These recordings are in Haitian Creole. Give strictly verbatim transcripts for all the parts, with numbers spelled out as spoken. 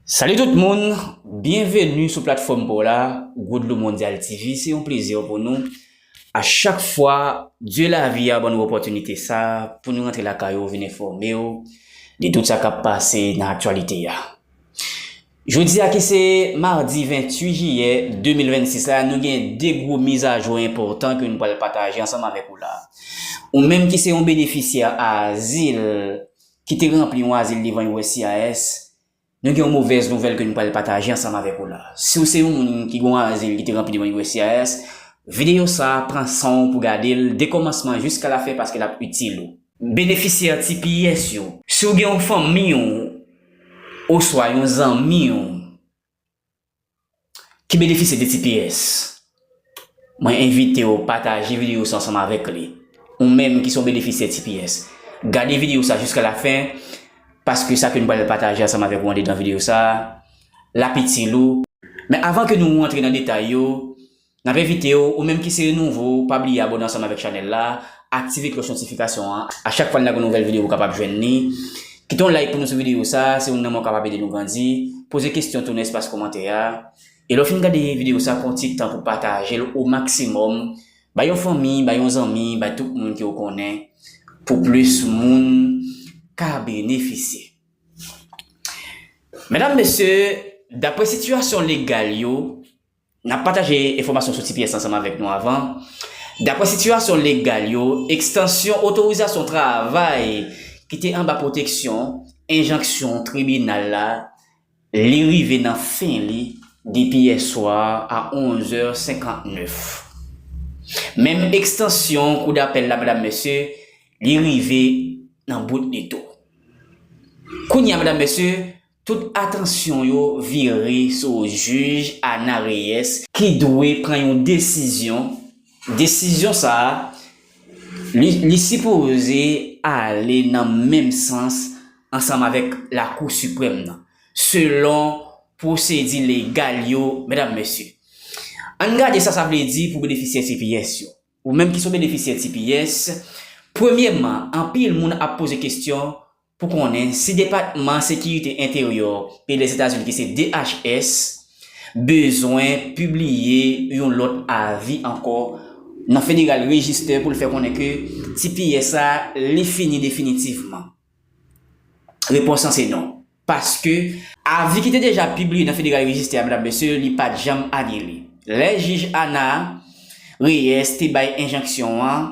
Salut tout moun, byenveni sou platfòm pa w la, Gwo Dlo Mondyal T V. Se yon plezi pou nou. A chak fwa, Dye lavi a ban nou opòtinite sa pou nou rantre lakay ou, vin enfòme w de tout sa k ap pase nan aktyalite a. Jodi a ki se madi venntuit jiyè de mil vennsis la, nou gen de gwo mizajou enpòtan ke nou pral pataje ansanm avèk ou la. Ou menm ki se yon benefisyè azil, ki te ranpli yon azil devan U S C I S, nou gen yon movèz nouvèl ke nou pral pataje ansanm avèk ou la. Si w se yon moun ki gen yon azil ki te ranpli devan U S C I S, videyo sa a, pran san w pou gade l de kòmansman jiska lafen paske l ap itil ou. Benefisyè T P S yo, si w gen yon fanmi w oswa yon zanmi w ki benefisye de T P S, mwen envite w pataje videyo sa ansanm avèk li. Ou menm ki se yon benefisyè T P S, gade videyo sa jiska lafen, paske sa ke nou pral pataje ansanm avèk ou andedan videyo sa, l ap itil ou. Men avan ke nou rantre nan detay yo, n ap envite w, ou menm ki se nouvo, pa bliye abòne ansanm avèk chanèl la, aktive klòch notifikasyon an. A chak fwa n lage yon nouvèl videyo, ou kapab jwenn li. Kite yon like pou nou sou videyo sa, se youn nan mwayen w kapab ede nou grandi. Poze kesyon tou nan espas kòmantè a. E lè w fin gade videyo sa, pran ti tan pou pataje l o maksimòm. Bay yon fanmi, bay yon zanmi, bay tout moun ke w konnen, pou plis moun ka benefisye. Medam, mesye, daprè sitiyasyon legal yo, n ap pataje enfòmasyon sou T P S ansanm avèk nou avan. Daprè sitiyasyon legal yo, ekstansyon otorizasyon travay ki te anba pwoteksyon enjanksyon tribinal la, li rive nan fen li depi yèswa a onzè senkantnèf. Menm ekstansyon kou dapèl la, medam, mesye, li rive nan bout li tou. Kounye a, medam, mesye, tout atansyon yo vire sou jij Ana Reyes ki dwe pran yon desizyon. Desizyon sa a, li, li sipoze ale nan menm sans ansanm avèk Lakou Siprèm nan, selon pwosedi legal yo, medam, mesye. Ann gade sa sa vle di pou benefisyè T P S yo. Ou menm ki se yon benefisyè T P S, premyèman, anpil moun ap poze kesyon pou konnen si Depatman Sekirite Enteryè peyi Lèzetazini, ki se D H S, bezwen pibliye yon lòt avi ankò nan Federal Register pou l fè konnen ke T P S la, li fini definitivman. Repons lan se non. Paske avi ki te deja pibliye nan Federal Register a, medam, mesye, li pa t janm anile. Lè jij Ana Reyes te bay enjanksyon an,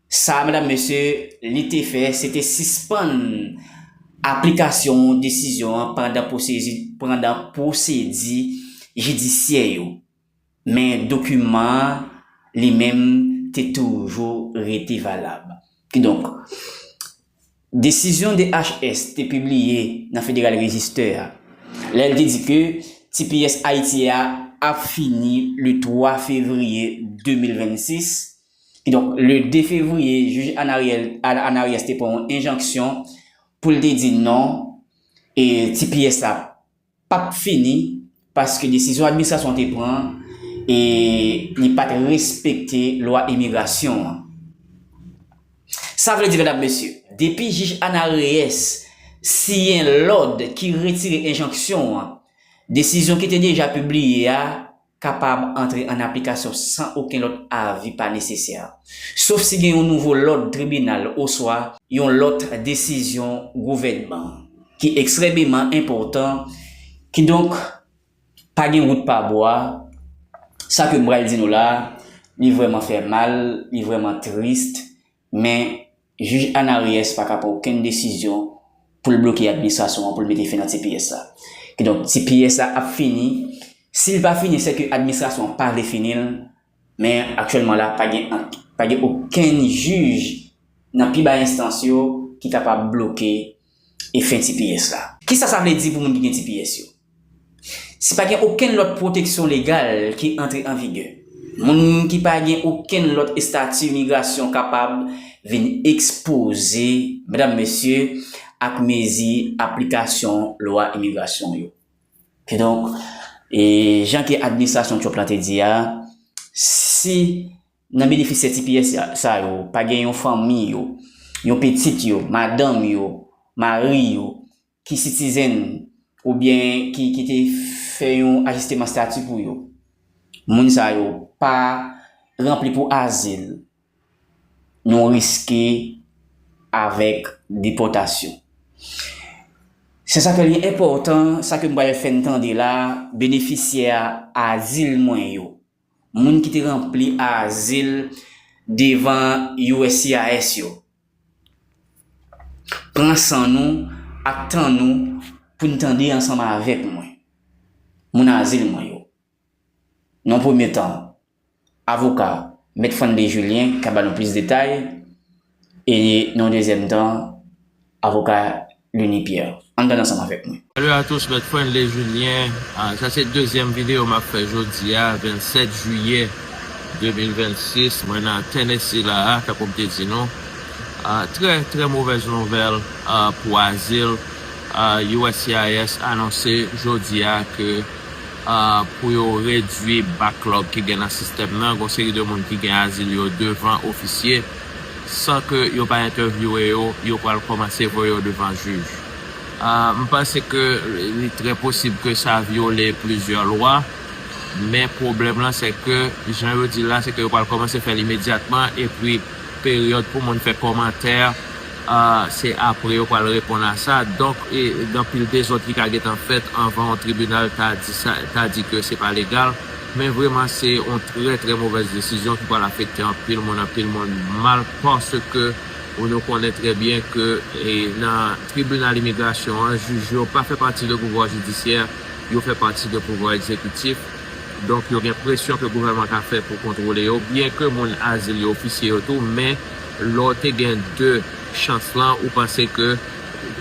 sa, medam, mesye, li te fè, se te sispann aplikasyon desizyon an pandan pwosedi, pandan pwosedi jidisyè yo. Men dokiman an, li menm, te toujou rete valab. Kidonk, desizyon D H S te pibliye nan Federal Register a, lè l te di ke T P S Ayiti a ap fini le twa fevriye de mil vennsis. Kidonk, le de fevriye, jij Anariel, Ana Reyes te pran yon enjanksyon pou l te di non, e T P S la p ap fini, paske desizyon administrasyon an te pran, e li pa t respekte lwa imigrasyon an. Sa vle di, medam, mesye, depi jij Ana Reyes siyen lòd ki retire enjanksyon an, desizyon ki te deja pibliye a kapab antre an aplikasyon san okenn lòt avi pa nesesè, sof si gen yon nouvo lòd tribinal oswa yon lòt desizyon gouvènman ki ekstrèmeman enpòtan. Kidonk, pa gen wout pa bwa. Sa ke m pral di nou la, li vrèman fè mal, li vrèman tris, men jij Anariel pa ka pran okenn desizyon pou l bloke administrasyon an, pou l mete fen nan T P S la. Kidonk, T P S la ap fini. Si l pa fini, se ke administrasyon an pa vle fini l, men aktyèlman la, pa gen, pa gen okenn jij nan pi ba enstans yo ki kapab bloke e fen T P S la. Kisa sa vle di pou moun ki gen T P S yo? Si pa gen okenn lòt pwoteksyon legal ki antre an vigè, moun ki pa gen okenn lòt estati imigrasyon kapab vin ekspoze, medam, mesye, ak mezi aplikasyon lwa imigrasyon yo. Kidonk, e jan ke administrasyon Trump la te di a, si nan benefisyè T P S sa yo pa gen yon fanmi yo, yon pitit yo, madanm yo, mari yo, ki sitizen oubyen ki, ki te fè yon ajisteman estati pou yo, moun sa yo pa ranpli pou azil, nou riske avèk depòtasyon. Se sa fè li enpòtan, sa ke m pral fè n tande la, benefisyè azil mwen yo, moun ki te ranpli azil devan U S C I S yo, pran san nou ak tan nou pou n tande ansanm avèk mwen, moun azil mwen yo. Nan premye tan, avoka Mèt Franley Julien ka ba nou plis detay, e nan dezyèm tan, avoka Lunie Pierre. Ann tande ansanm avèk mwen. Salut à tous, Mèt Franley Julien. Ah, sa se dezyèm videyo m ap fè jodi a, vennsèt jiyè de mil vennsis. Mwen nan Tennessee la a, tankou m te di nou. Ah, trè, trè movèz nouvèl, ah, pou azil. Ah, U S C I S anonse jodi a ke, ah, pou yo redui backlog ki gen nan sistèm nan, gon seri de moun ki gen azil yo devan ofisye, san ke yo pa entèvyouwe yo, yo pral kòmanse voye yo devan jij. Ah, m panse ke li trè posib ke sa vyole plizyè lwa, men pwoblèm lan se ke, jan yo di l la, se ke yo pral kòmanse fè l imedyatman, epi peryòd pou moun fè kòmantè, ah, se apre yo pral reponn a sa. Donk, e, gen anpil dezòd ki ka gentan fèt anvan yon tribinal ta di sa, ta di ke se pa legal. Men vrèman, se yon trè, trè movèz desizyon ki pral afekte anpil moun, anpil moun mal, paske nou konnen trè byen ke, e, nan tribinal imigrasyon an, jij yo pa fè pati de pouvwa jidisyè, yo fè pati de pouvwa egzekitif. Donk, yo gen presyon ke gouvènman ka fè pou kontwole yo, byen ke moun azil yo ofisye yo tou, men lè w te gen de chans lan, ou panse ke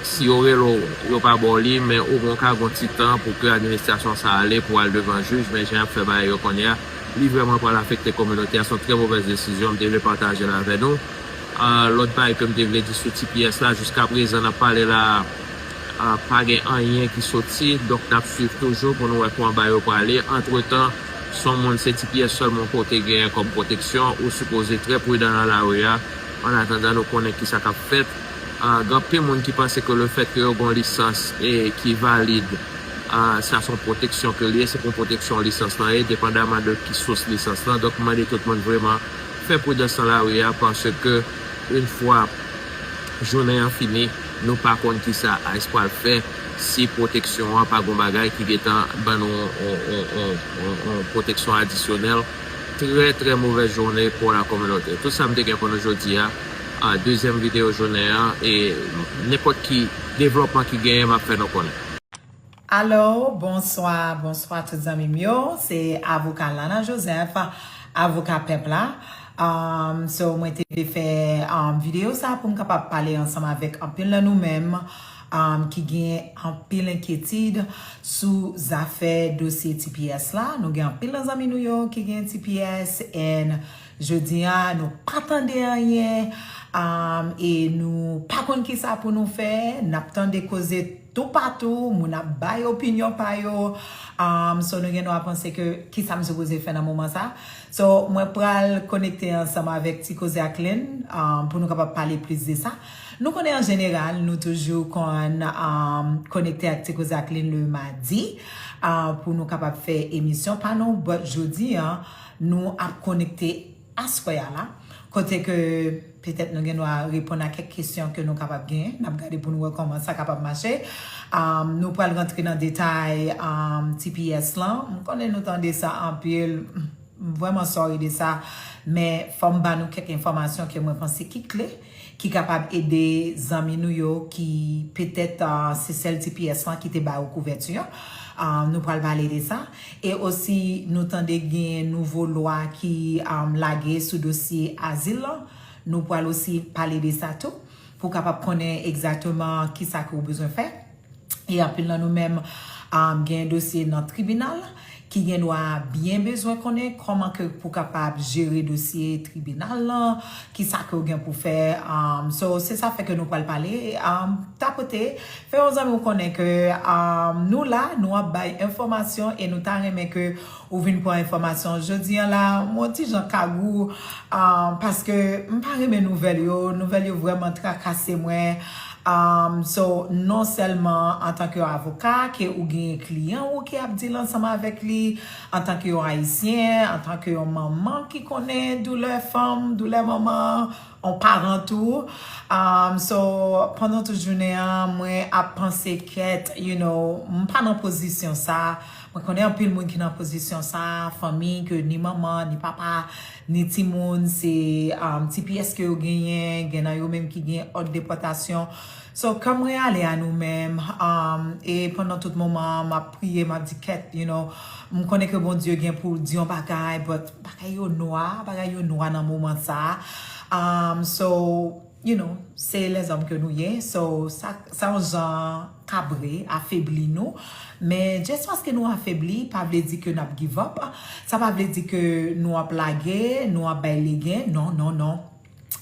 si yo rele w, yo pa ba w li, men omwen w ka gon ti tan pou ke administrasyon sa ale pou al devan jij, men jan y ap fè bagay yo kounye a, li vrèman pral afekte kominote a, se yon trè movèz desizyon, m te vle pataje l avè nou. Ah, lòt bagay ke m te vle di sou T P S la, jiskaprezan n ap pale la, ah, pa gen anyen ki soti, donk n ap swiv toujou pou nou wè kòman bagay yo prale. Antretan, se yon moun se T P S sèlman ke w te genyen kòm pwoteksyon, ou sipoze trè pridan nan lari a, annatandan nou konnen kisa k ap fèt. Ah, gen anpil moun ki panse ke lefèt ke yo gen yon lisans e ki valid, ah, sa se yon pwoteksyon ke l ye, se pou yon pwoteksyon lisans lan ye, depandaman de ki sous lisans lan. Donk, m mande tout moun vrèman fè pridans nan lari a, paske yon fwa jounen an fini, nou pa konn kisa ICE pral fè si pwoteksyon an pa gon bagay ki gentan ban nou yon, yon, yon, yon, yon, yon pwoteksyon adisyonèl. Trè, trè movèz jounen pou la kominote. Tout sa m te gen pou nou jodi a, a dezyèm videyo jounen an, e nenpòt ki devlòpman ki genyen, m ap fè nou konnen. Alo, bonswa, bonswa tout zanmi m yo. Se avoka Lana Joseph, avoka pèp la. Um, so, mwen te vle fè, um, videyo sa pou m kapab pale ansanm avèk anpil nan nou menm, um, ki gen anpil enkyetid sou zafè dosye T P S la. Nou gen anpil nan zanmi nou yo ki gen T P S, and jodi a, nou pa tande anyen, um, e nou pa konn kisa pou nou fè. N ap tande koze toupatou, moun ap bay opinyon pa yo. Um, so, nou gen dwa panse ke kisa m sipoze fè nan moman sa. So, mwen pral konekte ansanm avèk Ti Koze ak Lynn, um, pou nou kapab pale plis de sa. Nou konnen an jeneral, nou toujou konn, um, konekte ak Ti Koze ak Lynn le madi, uh, pou nou kapab fè emisyon pa nou. But jodi a, nou ap konekte aswè a la, kote ke petèt nou gen dwa reponn a kèk kesyon ke nou kapab genyen. N ap gade pou nou wè kòman sa kapab mache. Um, nou pral rantre nan detay, um, T P S lan. M konnen nou tande sa anpil. M vrèman sorry de sa. Men fò m ba nou kèk enfòmasyon ke mwen panse ki kle, ki kapab ede zanmi nou yo ki petèt, uh, se sèl T P S lan ki te ba yo kouvèti an. Uh, nou pral pale de sa. E osi, nou tande gen nouvo lwa ki, um, lage sou dosye azil lan. Nou pral osi pale de sa tou, pou kapab konnen egzakteman kisa ke w bezwen fè. E anpil nan nou menm, um, gen dosye nan tribinal, ki gen dwa byen bezwen konnen kòman ke pou kapab jere dosye tribinal lan, kisa ke w gen pou fè. Um, so, se sa fè ke nou pral pale. Um, tapote, fè yon zanmi w konnen ke, um, nou la, nou ap bay enfòmasyon e nou ta renmen ke ou vin pran enfòmasyon. Jodi a la, m yon ti jan kagou, um, paske m pa renmen nouvèl yo. Nouvèl yo vrèman trakase mwen. Um, so, non sèlman antanke yon avoka, ke ou genyen kliyan ou ki ap deal ansanm avèk li, antanke yon Ayisyen, antanke yon manman ki konnen doulè fanm, doulè manman, yon paran tou. Um, so, pandan tout jounen an, mwen ap panse kèt, you know, m pa nan pozisyon sa. Mwen konnen anpil moun ki nan pozisyon sa, fanmi ke ni manman, ni papa, ni timoun, se um, T P S ke yo genyen, gen nan yo menm ki gen òd depòtasyon. So, kè m reyale a nou menm, um, e pandan tout moman, m ap priye, m ap di kèt, you know, m konnen ke Bondye gen pou l di yon bagay, but bagay yo nwa, bagay yo nwa nan moman sa. Um, so, you know, se lèzòm ke nou ye. So, sa, sa yon jan kabre, afebli nou. Men, just paske nou afebli, pa vle di ke n ap give up. Sa pa vle di ke nou ap lage, nou ap bay legen. Non, non, non.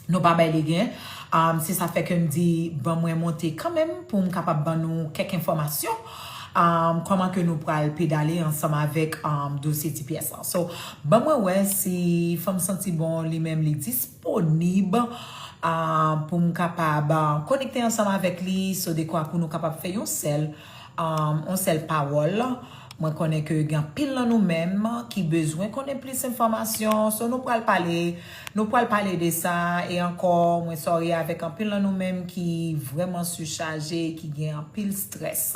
Nou pa bay legen. Um, se sa fè ke m di, ban mwen monte kanmenm pou m kapab ban nou kèk enfòmasyon. Um, kòman ke nou pral pedale ansanm avèk um, dosye T P S lan. So, ban mwen wè si fanm santi bon li menm li disponib uh, pou m kapab uh, konekte ansanm avèk li, so dekwa pou nou kapab fè yon sèl, um, yon sèl pawòl. Mwen konnen ke gen anpil nan nou menm ki bezwen konnen plis enfòmasyon. So nou pral pale, nou pral pale de sa e ankò mwen sòri avèk anpil nan nou menm ki vrèman sichaje, ki gen anpil strès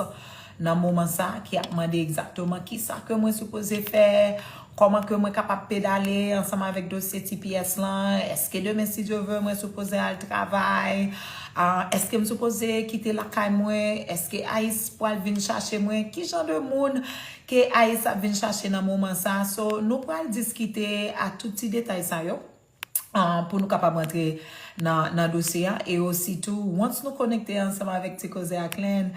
nan moman sa, ki ap mande egzakteman kisa ke mwen sipoze fè, kòman ke mwen kapab pedale ansanm avèk dosye T P S lan, èske demen si Dye vle mwen sipoze al travay, uh, èske m sipoze kite lakay mwen, èske ICE pral vin chache mwen, ki jan de moun ke ICE ap vin chache nan moman sa. So, nou pral diskite a tout ti detay sa yo. Uh, pou nou kapab rantre nan, nan dosye a. E osi tou, once nou konekte ansanm avèk Ti Koze ak Len,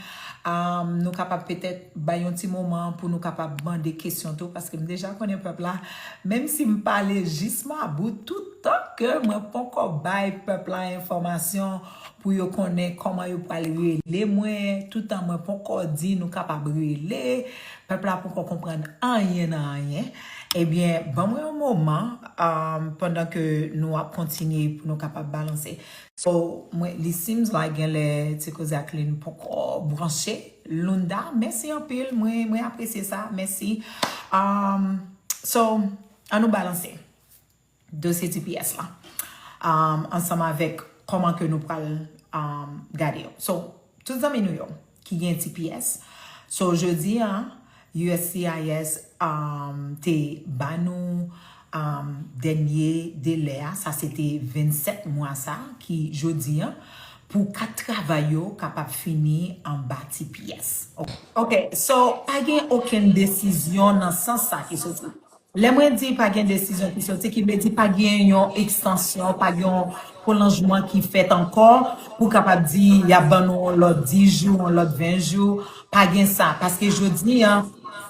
um, nou kapab petèt bay yon ti moman pou nou kapab mande kesyon tou, paske m deja konnen pèp la, menm si m pale jis mabout, toutan ke mwen poko bay pèp la enfòmasyon pou yo konnen kòman yo pral rele mwen, toutan mwen poko di nou kapab rele, pèp la poko konprann anyen nan anyen. Ebyen, ban mwen yon moman um, pandan ke nou ap kontinye pou nou kapab balanse. So, mwen, li seems like gen lè Ti Koze ak Len poko branche. Lunda, mèsi anpil. Mwen, mwen apresye sa. Mèsi. Um, so, an nou balanse dosye T P S lan. Um, ansanm avèk kòman ke nou pral um, gade yo. So, tout zanmi nou yo ki gen T P S. So, jodi a, U S C I S um, te ba nou um, dènye delè a, sa se te vennsèt mwa sa, ki jodi a, pou kat travay yo kapab fini anba T P S. Ok, so, pa gen okenn desizyon nan sans sa ki soti. Lè mwen di pa gen desizyon ki soti, ki vle di pa gen yon ekstansyon, pa gen yon pwolonjman ki fèt ankò pou kapab di y ap ban nou yon lòt dis jou, yon lòt ven jou. Pa gen sa, paske jodi a,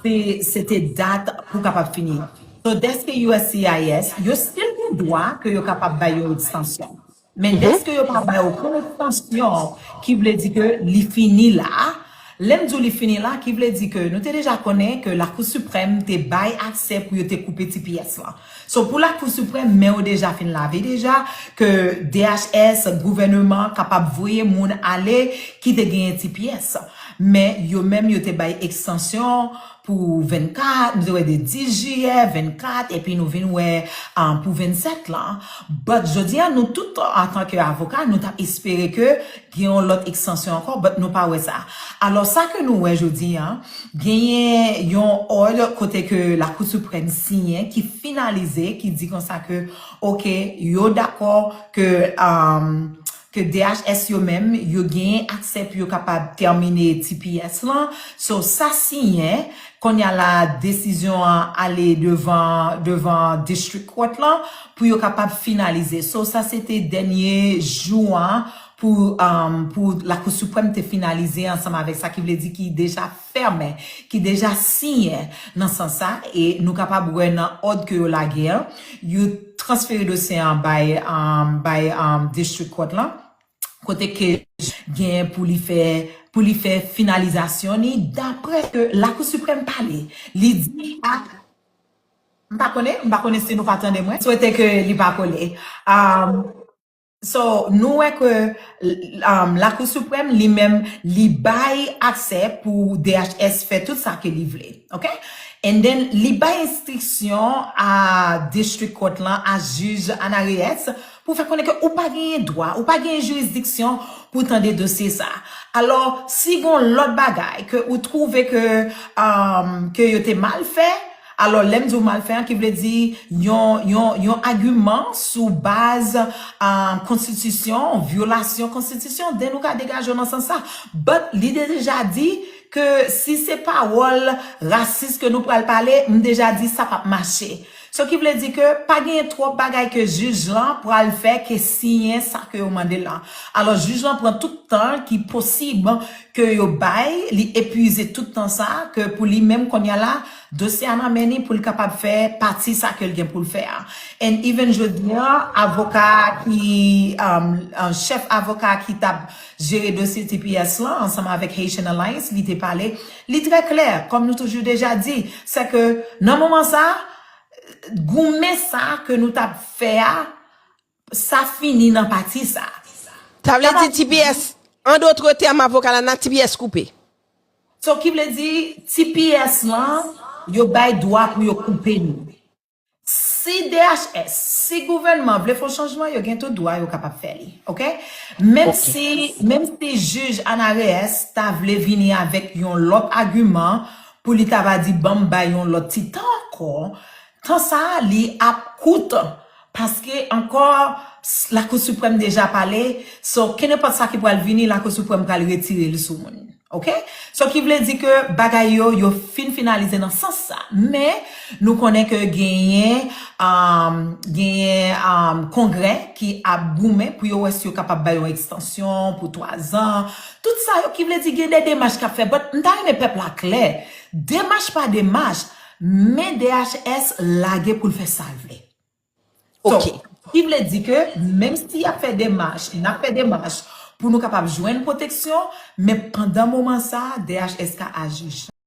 se, se te dat pou kapab fini. So, dèske U S C I S, yo still gen dwa ke yo kapab bay yon ekstansyon. Men dèske yo pa bay okenn ekstansyon, ki vle di ke li fini la. Lè m di w li fini la, ki vle di ke nou te deja konnen ke Lakou Siprèm te bay aksè pou yo te koupe T P S lan. So, pou Lakou Siprèm, men yo deja fin lave deja, ke D H S, gouvèneman, kapab voye moun ale ki te genyen T P S. Men yo menm, yo te bay ekstansyon pou vennkat, nou te wè de dis jiyè, vennkat, epi nou vin wè um, pou vennsèt lan. But jodi a, nou tout, antanke avoka, nou t ap espere ke gen yon lòt ekstansyon ankò, but nou pa wè sa. Alò, sa ke nou wè jodi a, genyen yon òd kote ke Lakou Siprèm siyen ki finalize, ki di konsa ke, ok, yo dakò ke um, ke D H S yo menm, yo genyen aksè pou yo kapab tèmine T P S lan. So, sa siyen, kounye a la, desizyon an ale devan, devan District Court lan pou yo kapab finalize. So, sa se te dènye jou an pou, um, pou Lakou Siprèm te finalize ansanm avèk sa, ki vle di ki deja fèmen, ki deja siyen nan sans sa, e nou kapab wè nan òd ke yo lage an, yo transfere dosye an bay, um, bay um, District Court lan, kote ke gen pou li fè, pou li fè finalizasyon ni, daprè ke Lakou Siprèm pale. Li di a, m pa konnen, m pa konnen si nou pa tande mwen. Swete ke li pa kole. Um, So, nou wè ke um, Lakou Siprèm li menm li bay aksè pou D H S fè tout sa ke li vle. Ok? And then, li bay enstriksyon a District Court lan, a jij Ana Reyes, pou fè konnen ke ou pa genyen dwa, ou pa genyen jiridiksyon pou tande dosye sa. Alò, si gon lòt bagay ke ou twouve ke, um, ke yo te mal fè, alò, lè m di w mal fè an, ki vle di yon, yon, yon agiman sou baz um, konstitisyon, vyolasyon konstitisyon, then ou ka degaje w nan sans sa. But li deja di ke si se pawòl rasis ke nou pral pale, m deja di sa p ap mache. So ki vle di ke pa genyen twòp bagay ke jij lan pral fè ke siyen sa ke yo mande l lan. Alò, jij lan pran tout tan ki posib ke yo bay, li epuize tout tan sa, ke pou li menm kounye a la, dosye a nan men li pou l kapab fè pati sa ke l gen pou l fè a. And even jodi a, avoka ki, um, um, chèf avoka ki t ap jere dosye T P S lan, ansanm avèk Haitian Alliance, li te pale, li trè klè, kòm nou toujou deja di, se ke nan moman sa, goumen sa ke nou t ap fè a, sa fini nan pati sa. Sa vle di T P S, an dòt tèm, avoka la nan T P S koupe. So ki vle di T P S lan, yo bay dwa pou yo koupe nou. Si D H S, si gouvènman vle fè yon chanjman, yo gen tout dwa yo kapab fè li. Ok? Menm si, menm si jij Ana Reyes ta vle vini avèk yon lòt agiman pou li ta va di ban m bay yon lòt ti tan ankò, tan sa a li ap kout. Paske ankò, Lakou Siprèm deja pale, so kenenpòt sa ki pral vini, Lakou Siprèm pral retire l sou moun. Ok? So ki vle di ke bagay yo, yo fin finalize nan sans sa. Men, nou konnen ke genyen, um, genyen um, kongrè ki ap goumen pou yo wè si yo kapab bay yon ekstansyon pou twazan. Tout sa yo ki vle di gen de demach k ap fè. But m ta renmen pèp la klè. Demach pa demach, men D H S lage pou l fè sa l vle. So, Ok. Ki vle di ke menm si y ap fè demach, n ap fè demach pou nou kapab jwenn pwoteksyon, men pandan moman sa, D H S ka aji jan